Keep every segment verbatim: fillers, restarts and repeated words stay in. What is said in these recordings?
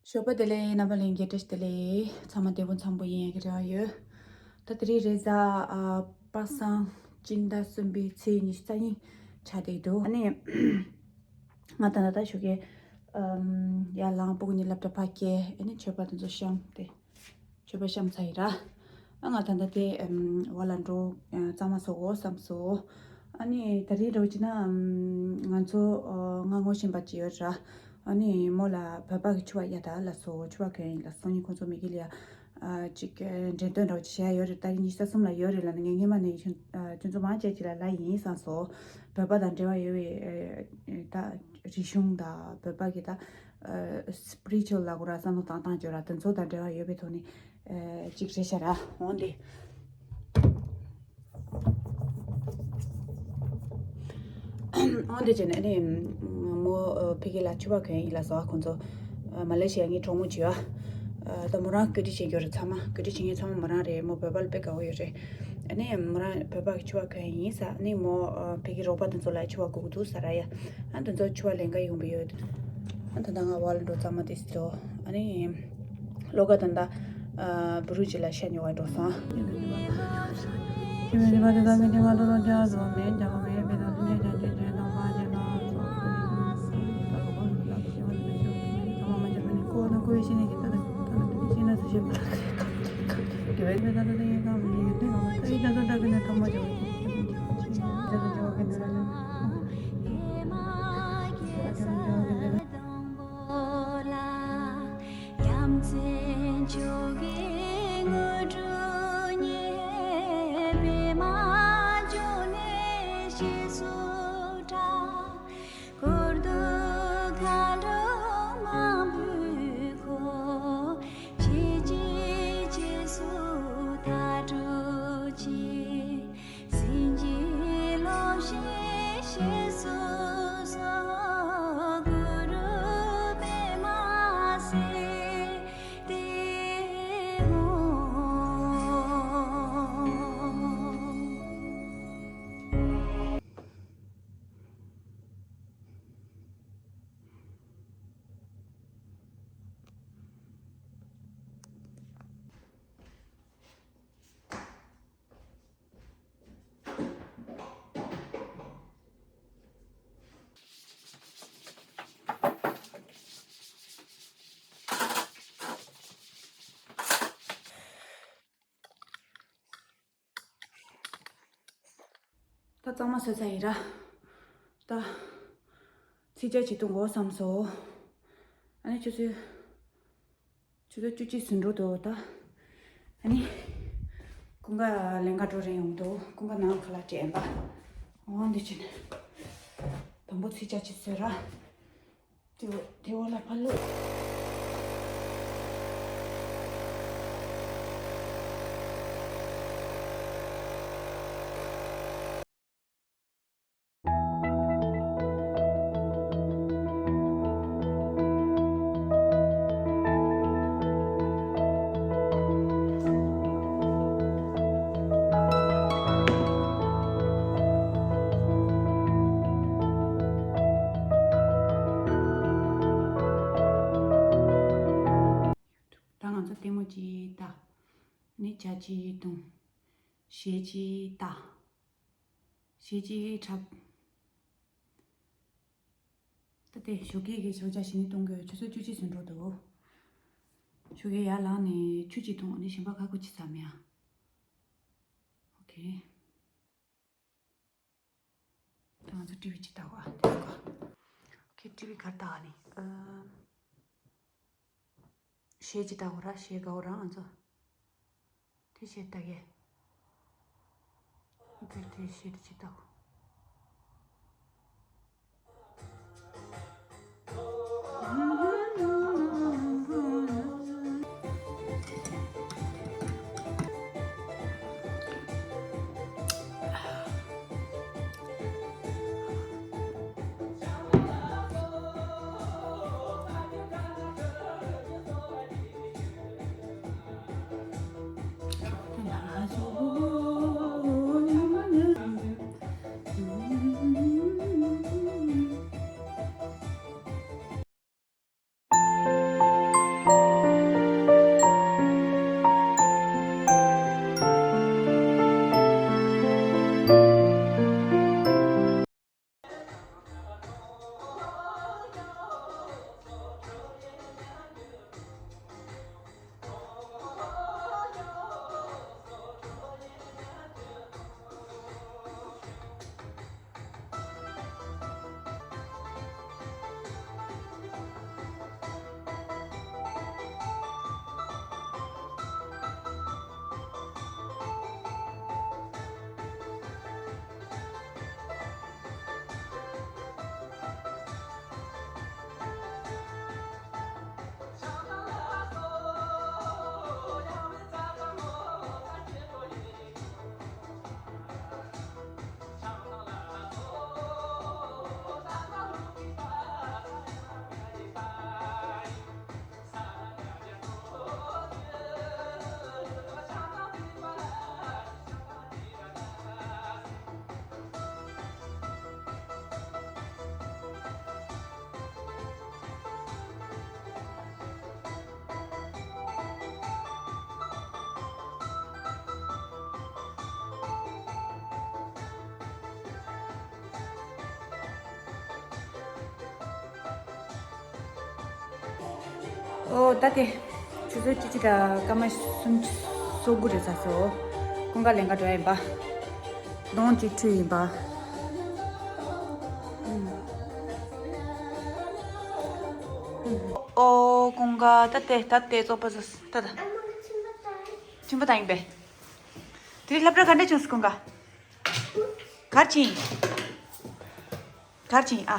ཞོགས་པ་བདེ་ལེགས། རྣམ་པ་ལྷན་རྒྱས་བཀྲ་ཤིས་བདེ་ལེགས། ཚང་མ་བདེ་པོ་འཚམ་པོ་ཡིན་ཡག་གི་རེ་བ་ཡོད། ད་དེ་རིང་རེས་གཟའ་ཨ་པ་སངས་སྤྱི་ཟླ་གསུམ་པའི་ཚེས་ཉི་ཤུ་རྩ་གཉིས་ཆགས་བསྡད་འདུག་ཨ་ནི་ང་ད་ལྟ་ད་ཞོགས་ཀས་ཨམ་ཡར་ལངས། སྤུ་གུ་གཉིས་སློབ་གྲྭ་ཕར་སྐྱེལ། ཨ་ནི་མཆོད་པ་དེ་ཚོ་བཤམས་ཏེ། མཆོད་པ་བཤམས་ཚར་ཡིན་ར། ཨ་ང་ད་ལྟ་དེ་ཨམ་བ་ལ་འགྲོ། ཨ་གཙང་མ་བཟོ་དགོས་བསམ་སོང་། ཨ་ནི་ད་རེས་འདྲ་བོ་བྱས་ན་ཨམ་ང་ཚོ་ཨ་ང་ངོ་ཤེས་པ་ཅིག་ཡོད་ར། ཨ་ནི་མོ་ལ་བོད་པ་གི་ཕྱུ་པ་གཡར་དང་ལབ་སོང་། ཕྱུ་པ་གྱོན་ཡིན་ལབ་སོང་། ཨ་ནི་ཁོང་ཚོ་མི་གི་ལ་ཡ་ཨ་ཅིག་ཨ་འགྲེམས་སྟོན་འདྲ་བོ་ཅིག་བྱེད་ཡ་ཡོད་རེད། ད་རེས་ཉི་ཤུ་རྩ་གསུམ་ལ་ཡོད་རེད་ལབ་ནས། ངས་སྔོན་མ་ནས་ཁྱོད་ཨ་ཁྱོད་ཚོ་མང་ཆེ་ཅིག་ལ་ལབ་ཡིན་བསམ་སོང་། བོད་པ་དང་འབྲེལ་བ་ཡོད་པའི་ཨ་ད་རིག་གཞུང་དང་བོད་པ་གི་ད་ཨ་spiritual ལབ་དགོས་ར། བསམ་བློ་བཏང་སྟངས་བརྗོད་ར། དེ་ཚོ་དང་འབྲེལ་བ་ཡོད་པའི་ཐོག་ནས་ཨ་ཅིག་རེད་ཤག་ར། འོན་ཏེ། འོན་ཏེ་བྱས་ནས་ཨ་ནི་མོ་ཨ་ཕ་གི་ལ་ཕྱུ་པ་གྱོན་ཡིན་ལབ་སོང་། ཁོང་ཚོ་ཨ་མ་ལེ་ཤི་ཡ་ངའི་གྲོགས་མོ་བྱས་པ། ཨ་ད་མོ་རང་བཀོད་སྒྲིག་བྱེད་རྒྱུ་རེད། ཚང་མ་བཀོད་སྒྲིག་བྱེད་མཁན་ཚང་མ་མོ་རང་རེད། མོ་བོད་པ་ལ་དཔེ་དགའ་པོ་ཡོད་རེད། ཨ་ནི་མོ་རང་བོད་པ་གི་ཕྱུ་པ་གྱོན་ཡིན་ཟེར། ཨ་ནི་མོ་ཨ་ཕ་གི་རོགས་པ་དེ་ཚོ་ལ་ཕྱུ་པ་དགོས་ཀྱི་འདུག་ཟེར་ར་ཡ། ཨ་དེ་ཚོ་ཕྱུ་པ་ལེན་ག་ཡོང་པ་ཡོད། ཨ་ད་ལྟ་ང་བ་ལ་འགྲོ། གཙང་མ་དེ་ཚོ། ཨ་ནི་ལོ་ག་ད་ལྟ་ཨ་བུ་རུ་ཅི་ལ་ཤ་ཉོ་བ་འགྲོ་སོང་། ཡ་མཚན་མཆོག་གི་དངོས་གྲུབ་བརྙེས། པདྨ་འབྱུང་གནས་ཞེས་སུ་གྲགས། བཀུར་སྟི་མཁའ་འགྲོ་མང་པོས་བསྐོར། ཁྱེད་ཀྱི་རྗེས་སུ་མཐའ་སྐྲོད་ཅིང་། སེམས་ཀྱི་སློབ་བཤད་བཤད་སུ་གསོལ། གུ་རུ་པདྨ་སིདྡྷི་ཧཱུྃ། ད་གཙང་མ་བཟོས་ཚར་ཡིན་ར། ད་ཚིག་ཇ་ཅིག་འཐུང་དགོས་བསམ་སོང་། ཨ་ནི་ཆུ་ཚོད། ཆུ་ཚོད་བཅུ་གཅིག་ཟིན་འགྲོ་འདུག་ད། ཨ་ནི་ཀུན་དགའ་ལེན་ག་འགྲོ་རན་ཡོང་འདུག་ཀུན་དགའ་ནང་ཁ་ལག་སྤྲད་པ། འོ་འདི་བྱས་ནས་དང་པོ་ཚིག་ཇ་ཅིག་བཟོས་ར། དེ་འོ་དེ་འོག་ལ་ཕར་བླུགས། ད་ང་ཚོ་ལྟད་མོ་ཅིག་ལྟ། ནི་ཇ་ཅིག་འཐུང་། གཞས་ཅིག་ལྟ། གཞས་ཅིག་འཁྲབ། ད་དེ་ཞོགས་ཀས་ཀྱི་ཞོགས་ཇ་ཞིག་ནི་གཏོང་གི་ཡོད། ཆུ་ཚོད་བཅུ་གཅིག་ཟིན་འགྲོ་འདུག་ཞོགས་ཀས་ཡར་ལངས་ནས་ཆུ་ཅིག་འཐུང་། ནི་ཞིམ་པ་ཁ་ཁུ་ཅིག་ཟ་མི་ཡ། ཨོ་ཁེ། ད་ང་ཚོ་ཊི་ཝི་ཅིག་ལྟ་གོ། ཨ་དེ་གོ། ཨོ་ཁེ། ཊི་ཝི་ག་རེ་ལྟ་ག་ནི། ཨ། གཞས་ཅིག་ལྟ་གོ་ར། གཞས་དགའ་བོ་རང་ང་ཚོ། དེ་གཞས་ལྟ་གས། དེ་དེ་གཞས་དེ་ཅིག་ལྟ་གོ། ཨོ་ད་དེ་ཆུ་ཚོད་བཅུ་གཅིག་དང་སྐར་མ་སུམ་ཅུ་སོ་དགུ་རེད་ཟ་སོ། ཀུན་དགའ་ལེན་ག་འགྲོ་ཡ་ཡིན་པ། གདོང་གཅིག་འཁྲུད་ཡིན་པ། ཨོ་ཀུན་དགའ་ད་དེ་ད་དེ་བཙོག་པ་ཟ་ད་ད། ཁྱིམ་པ་དང་ཡིན་པས། དེ་རིང་སློབ་གྲྭ་ག་འདྲ་བྱུང་སོང་ཀུན་དགའ། གར་ཕྱིན། གར་ཕྱིན་ཨ།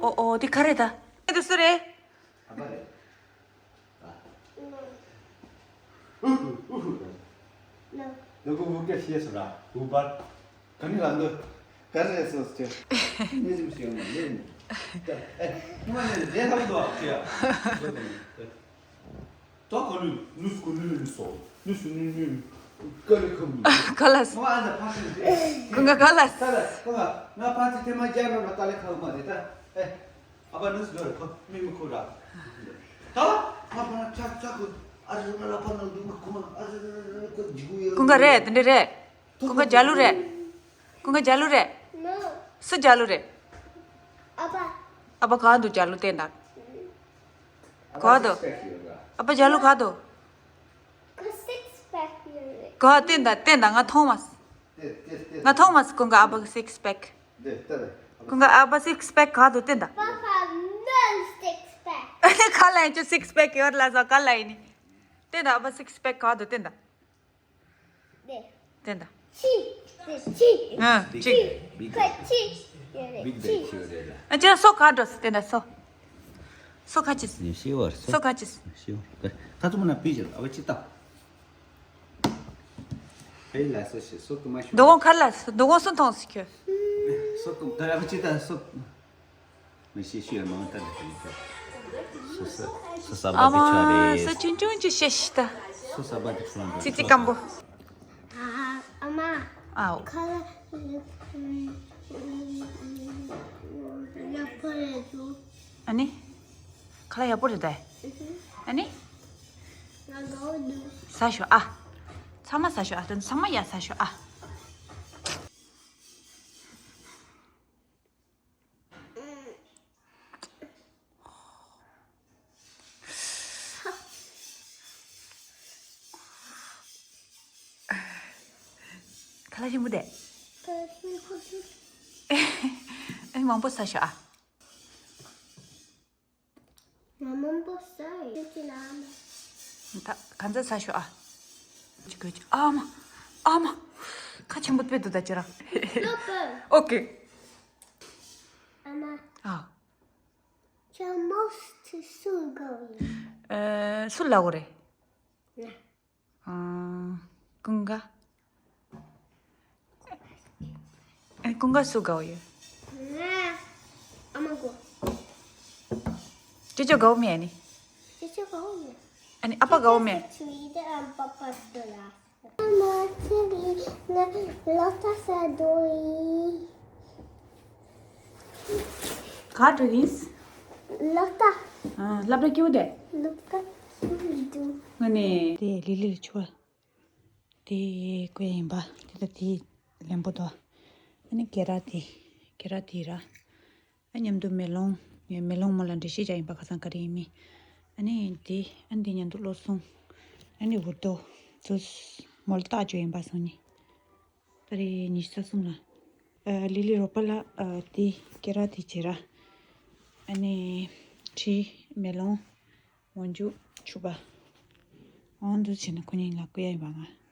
ཨོ་ཨོ་དེ་ག་རེད་ད། ཨེ་དེ་སུ་རེད། ཨ་ཕ་རེད། ཨ། ཨུ་ཧུ་ཨུ་ཧུ། ལ་ལ་ལ་ལ་ལ། ག་ནི་ལ་འདོད། ག་རེ་སོ་སོ། ནི་ཟིམ་ཞིག་ཡོང་ནི་ལེན། ཨེ། ཁོ་མ་ནི་ལེན་ཧ་གོ་ཨ་ཁྱེད། ད་ག་ནི་ནུས་གོ་ནུས་ནུས་སོ། ནུས་སུ་ནུས་ནུས། ཀ་ལི་ཁམ། ཀ་ལ་སི། ང་ཨ་ད་ཕ་སི། ཀུན་དགའ་ཀ་ལ་སི། ད་ད་ཀུན་དགའ་ང་ཕ་སི་ཐེ་མ་རྒྱ་མེད་པ་ཏ་ལེ་ཁ་མ་རེད་ད། ཨེ། ཨ་ཕ་ནུས་སུ་འགྲོ་རེད་ཁོ་མི་མི་ཁོ་ར། ད་ང་ཕ་ན་ཆ་ཆ་ཁོ་ཨ་རི་ང་ལ་ཕ་ན་འདུག་ཁོ་མ་ཨ་རི་ཁོ་འཇིགས་ཡོད། ཀུན་དགའ་རེད་དེ་འདྲ་རེད། ཀུན་དགའ་རྒྱ་ལུ་རེད། ཀུན་དགའ་རྒྱ་ལུ་རེད། སུ་རྒྱ་ལུ་རེད། ཨ་ཕ། ཨ་ཕ་ག་འདུག་རྒྱ་ལུ་བསྟན་དང་། ག་དོ། ཨ་ཕ་རྒྱ་ལུ་ག་དོ། ཁོ་སིགས་པེག་ཡོད་རེད། ག་བསྟན་དང་བསྟན་དང་ང་མཐོང་མ་སོང་། ང་མཐོང་མ་སོང་ཀུན་དགའ་ཨ་ཕ་གི་སིགས་པེག་ཀུན་དགའ་ཨ་ཕ་སིགས་པེག་ག་དོ་བསྟན་དང་། པ་ཕ་ནོ་སིགས་པེག་ཨ་ནི་ག་ལ་ཡིན་ཅོ་སིགས་པེག་ཡོད་ལ་ཟ་ག་ལ་ཡིན་ནི། བསྟན་དང་ཨ་ཕ་སིགས་པེག་ག་དོ་བསྟན་དང་། དེ། དེ་འདྲ། ཆི། དེ་ཆི། ཨ། ཆི། ཁ་ཆི། ཡོད་རེད། ཆི། ཨ་ཅག་སོ་ག་འགྲོ་སི་དེ་འདྲ་སོ། སོ་ག་ཅི་སི། ཤི་བར་སོ། སོ་ག་ཅི་སི། ཤི་བར། ཁ་ཚུ་མ་ན་པི་ཅར་ཨ་བ་ཅི་ཏ། ཧེ་ལ་སོ་ཤི་སོ་ཀུ་མ་ཤི། དོ་གོང་ཁ་ལ་སོ་དོ་གོང་སུ་མཐོང་སི་ཁྱོད། སོ་ཀུ་ད་ཨ་བ་ཅི་ཏ་སོ། མི་ཤེས་ཤུ་ཡ་མང་ལྟ་ལ་ཁྱེད་ཀྱི་སོ་ས་སོ་ས་ཨ་བ་དེ་ཆ་མ་རེད། ས་ཆུང་ཆུང་ཅིག་བཤད་ཤི་ད། སོ་ས་བ་དེ་ཁོང་ཙི་ཙི་སྐམ་པོ། ཨ་མ། ཨའོ། ཁ་ལ་ཡག་པོ་རེད་འདུག་ཨ་ནི། ཁ་ལ་ཡག་པོ་རེད་ད། ཨ་ནི། ང་དགའ་བོ་འདུག་ཟ་ཤོག་ཨ། ཚང་མ་ཟ་ཤོག་ཨ་དོན་ཚང་མ་ཡ་ཟ་ཤོག་ཨ། ཁ་ལག་ཞིམ་པོ་དེ། ཨེ་མང་པོ་ཟ་ཤོག་ཨ། ང་མང་པོ་ཟ་ཡོད་ཀྱི་ལ་མ། ད་གང་ཚ་ཟ་ཤོག་ཨ། ཅི་གོ་ཅི་ཨ་མ། ཨ་མ། ཁ་ཆེན་པོ་དཔེ་འདུག་ད་ཅི་རང་། ལོ་པ། ཨོ་ཀེ། ཨ་མ། ཨ། ཁྱོད་མོ་སུ་སུ་གོ་ཡིན། ཨ། སུ་ལ་གོ་རེད། ང་། ཨ། ཀུན་དགའ། ཨེ་ཀུན་དགའ་སུ་དགའ་བོ་ཡོད། ང་། ཨ་མ་དགའ། ཅོ་ཅོ་དགའ་བོ་མེད་ཨ་ནི། ཅོ་ཅོ་དགའ་བོ་མེད། ཨ་ནི་ཨ་ཕ་དགའ་བོ་མེད། Teacher said to me that I'm Papa's the last. ཨ་མ་ཚེ་རིང་ང་ལོ་ཏ་ས་འགྲོ་ཡིན། ག་འགྲོ་ཡིན། ལོ་ཏ། ཨ། སློབ་གྲྭ་སྐྱིད་པོ་དེ། ལོ་ཏ་སུ་འགྲོ། ང་ནི། དེ་ལི་ལི་ལ་ཆུ་བ། དེ་བཀོད་ཡིན་པ། དེ་ད་དེ་ལེན་པོ་དོ། ཨ་ནི་ཀེ་ར་དེ། ཀེ་ར་དེ་ར། ཨ་མཉམ་དུ་མེ་ལོང་། ངས་མེ་ལོང་མོ་ལ་འགྲེལ་བཤད་རྒྱག་ཡིན་པ་ཁ་སང་ག་རེ་ཡིན་མིན། ཨ་ནི་དེ་ཨ་འདི་མཉམ་དུ་བློ་སོང་། ཨ་ནི་འུར་རྡོ། ཚུ་མོ་ལ་རྟགས་བཅོས་ཡིན་པ་སོང་ནི། ད་རེས་ཉི་ཤུ་རྩ་གསུམ་ལ། ཨ་ལི་ལི་རོགས་པ་ལ་ཨ་དེ་ཀེ་ར་དེ་བྱེད་ར། ཨ་ནི་ཁྲི་མེ་ལོང་། འོ་འཇུ་ཕྱུ་པ། འོ་འདུ་བྱས་ན་ཁོ་གཉིས་ལ་བསྐུར་ཡ་ཡིན་པ་ང་།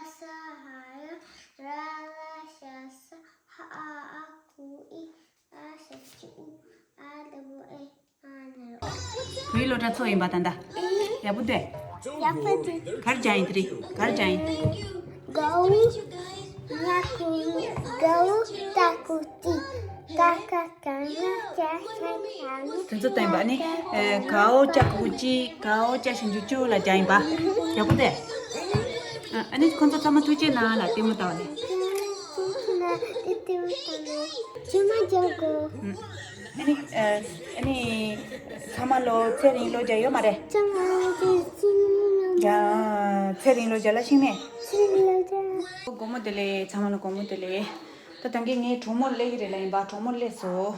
ས་ཧ་ཡ་ར་ལ་ཤ་ས་ཧ་ཨ་ཨ་ཀུ་ཨི་ཨ་ས་ཅི་ཨུ་ཨ་ལ་བུ་ཨེ་ཨ་ན་རོ། བོད་ཡིག་སློབ་གྲྭ་ཚོགས་ཡིན་པ་ད་ལྟ། ཡག་པོ་འདུག་ཡག་པོ་འདུག་གར་སྦྱངས་ཡིན་དེ་རིང་གར་སྦྱངས་ཡིན། གའུ་ཉ་ཁུ་གའུ་ཏ་ཀུ་ཏི་ཀ་ཀ་ཀ་ང་ཀྱ་ཀྱ་ཀྱ་ནི། དེ་ཚོ་བསྟན་པ་ནི། ཨེ། གའོ་ཅ་གུ་ཅི་གའོ་ཅ་ཞབས་ཀྱུ་ཅུ་ལ་སྦྱངས་ཡིན་པ། ཡག་པོ་འདུག་ཨ་ནི་ཁོང་ཚོ་ཚང་མ་ཐུགས་རྗེ་གནང་ལ་ལྟད་མོ་ལྟ་བ་ནི། ཅི་མ་རྒྱག་གོ། ཨ་ནི། ཨ་ནི། ཚང་མ་ལོ་ཚེ་རིང་ལོ་བརྒྱ་ཡོད་མ་རེད། ཚང་མ་ལོ་ཚེ་རིང་ལོ་བརྒྱ་ལ་ཤིང་ནས། ཚེ་རིང་ལོ་བརྒྱ། དགོང་མོ་བདེ་ལེགས། ཚང་མ་ལ་དགོང་མོ་བདེ་ལེགས། ད་ད་གིན་ངའི་གྲོགས་མོ་སླེབས་ཀྱི་རེད་ལབ་ཡིན་པ། གྲོགས་མོ་སླེབས་སོང་།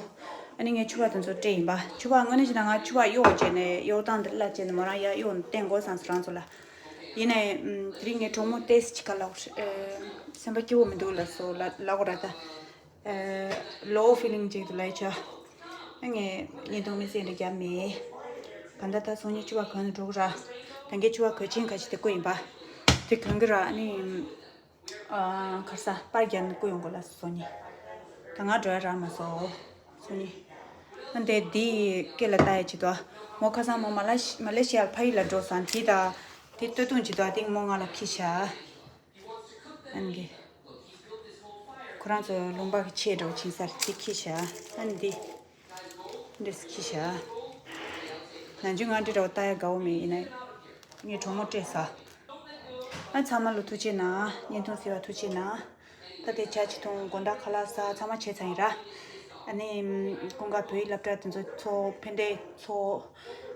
ཨ་ནི་ངས་ཕྱུ་པ་དེ་ཚོ་སྤྲད་ཡིན་པ། ཕྱུ་པ་དངོས་གནས་བྱས་ན་ང་ཕྱུ་པ་གཡོག་བྱས་ནས་གཡོག་སྟངས་འདི་ལ་བྱས་ནས་མོ་རང་ཡར་གཡོག་བསྟན་དགོས་བསམ་སོང་རང་ཚོ་ལ། ཡིན་ནའི་དེ་རིང་ངའི་གྲོགས་མོ་ཏོག་ཙམ་ཅིག་ག་ལབ་དགོས་རེད། སེམས་པ་སྐྱིད་པོ་མི་འདུག་ལབ་སོང་ལབ་ལབ་དགོས་རེད་ད། ལོ་ཕི་ལིང་ཅིག་ཏུ་ལབ་ཡ་ཆ། ངས་བརྙན་ཐུང་མི་སེར་འདྲ་བརྒྱབ་མེད། ག་འདྲ་ད་སང་ཉིན་ཕྱུ་པ་གོན་ནས་འགྲོ་གི་ར། ད་གིན་ཕྱུ་པ་གོས་ཆེན་ཁ་ཤས་དེ་བསྐུར་ཡིན་པ། དེ་གོན་གི་ར་ཨ་ནི། ཨ། ཁར་ས་པར་རྒྱབ་ནས་བསྐུར་ཡོང་གི་ལབ་སོང་ཉིན། ད་ང་འགྲོ་ཡ་རག་མ་སོང་། སང་ཉིན། ཨ་འདི་འདི་སྐེ་ལ་བཏགས་ཡ་ཅིག་འདུག་མོ་ཁ་སང་མོ་མ་ལ་ཤི་མ་ལེ་ཤི་ཡར་ཕ་ཡུལ་ལ་འགྲོ་སོང་། དེ་ད་དེ་སྟོད་ཐུང་ཅིག་འདུག་དེ་མོ་ང་ལ་ཁྱེར་ཤག་ཨ་ནི། ཁོ་རང་ཚོ་ལུང་པ་གི་ཆེད་འགྲོ་ཕྱིན་སར་དེ་ཁྱེར་ཤག་ཨ་ནི་འདི། འདི་ཁྱེར་ཤག་ནང་ཆུ་ང་འདྲི་འདྲ་བོ་ལྟ་ཡ་དགའ་བོ་མེད། ཡིན་ན་ངའི་གྲོགས་མོ་སྤྲད་ས། ཨ་ཚང་མ་ལ་ཐུགས་རྗེ་གནང་། བརྙན་ཐུང་གཟིགས་པ་ཐུགས་རྗེ་གནང་། ད་དེ་ཇ་ཅིག་འཐུང་། དགོང་དག་ཁ་ལག་ཟ། ཚང་མ་བྱས་ཚར་ཡིན་ར། ཨ་ནི། ཀུན་དགའ་བོད་ཡིག་སློབ་གྲྭ་དེ་ཚོ་ཚོགས། ཕན་བདེ་ཚོགས།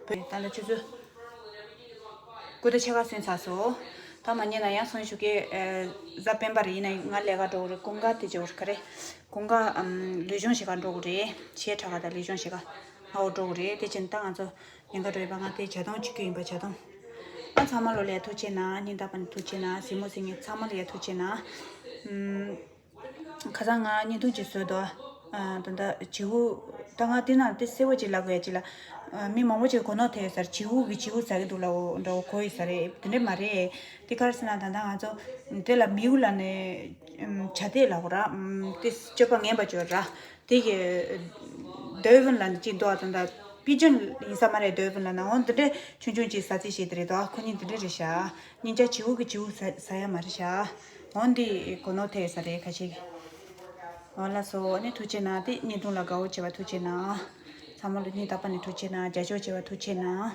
བོད་ད་ལྟ་ཆུ་ཚོད། སྐུ་ཟླ་ཕྱེད་ཀ་སོན་ཚར་སོང་། ད་མ་ཉལ་ན་ཡང་སོང་ཞུ་གི། ཨ། གཟའ་སྤེན་པ་རེད། ཡིན་ན་ང་ལས་ཀ་འགྲོ་གི་རེད། ཀུན་དགའ་དེ་ཇོ་རེད་ག་རེད། ཀུན་དགའ། ཨམ། ལུས་སྦྱོང་བྱེད་ག་འགྲོ་གི་རེད། གཞས་འཁྲབ་ག་དང་ལུས་སྦྱོང་བྱེད་ག་ང་འོ་འགྲོ་གི་རེད། དེ་ཕྱིན་ད་ང་ཚོ་ཉིན་དཀར་འགྲོ་ཡིན་པ། ང་དེ་ཇ་འཐུང་བྱེད་རྒྱུ་ཡིན་པ། ཇ་འཐུང་། ཨ་ཚང་མ་ལོ་ལ་ཡ་ཐུགས་རྗེ་གནང་། སྙིང་ཐག་པ་ནས་ཐུགས་རྗེ་གནང་། གཟིགས་མོ་གཟིགས་མཁན་ཚང་མ་ལ་ཡ་ཐུགས་རྗེ་གནང་། ཨམ། ཁ་སང་ང་བརྙན་ཐུང་ཅིག་བཟོས་འདུག་ཨ། ད་ལྟ་བྱིའུ། ད་ང་དེ་ན་དེ་གསལ་བོ་ཅིག་ལབ་དགོས་ཡ་ཅིག་ལ། ཨ། མི་མང་པོ་ཅིག་གོ་ནོར་ཐེབས་ཡོད་ས་རེད། བྱིའུ་གིས་བྱིའུ་ཟ་གི་འདུག་ལབ་འདྲ་བོ་གོ་ཡོད་ས་རེད། དེ་འདྲ་མ་རེད། དེ་ག་རེ་ཟེར་ན་ད་ལྟ་ང་ཚོ་དེ་ལ་མིའུ་ལབ་ནས། ཨམ། བྱ་དེ་ལབ་དགོས་ར། ཨམ། དེ་སྤྱོད་པ་ངན་པ་ཅིག་ཡོད་ར། དེ་གི་འདོད་བུན་ལབ་ནས་ཅིག་འདུག་ཨ། ད་ལྟ་པི་ཇོན་ཡིན་ས་མ་རེད། འདོད་བུན་ལབ་ན། འོ་འདི་འདྲས་ཆུང་ཆུང་ཅིག་ཟ་རྩིས་བྱས་དེ་རེད་དོ། ཁོ་གཉིས་འདི་འདྲས་རེད་ཤག་སྙིང་རྗེ། བྱིའུ་གིས་བྱིའུ་ཟ་ཟ་ཡ་མ་རེད་ཤག་འོ་འདི་གོ་ནོར་ཐེབས་ས་རེད་ཁ་ཤས་ཀྱིས། འོ་ལགས་སོ། ཨ་ནི་ཐུགས་རྗེ་གནང་། དེ་བརྙན་ཐུང་ལ་དགའ་བོ་བྱས་པ་ཐུགས་རྗེ་གནང་། ཚང་མ་ལ་སྙིང་ཐག་པ་ནས་ཐུགས་རྗེ་གནང་། རྒྱབ་སྐྱོར་བྱས་པ་ཐུགས་རྗེ་གནང་།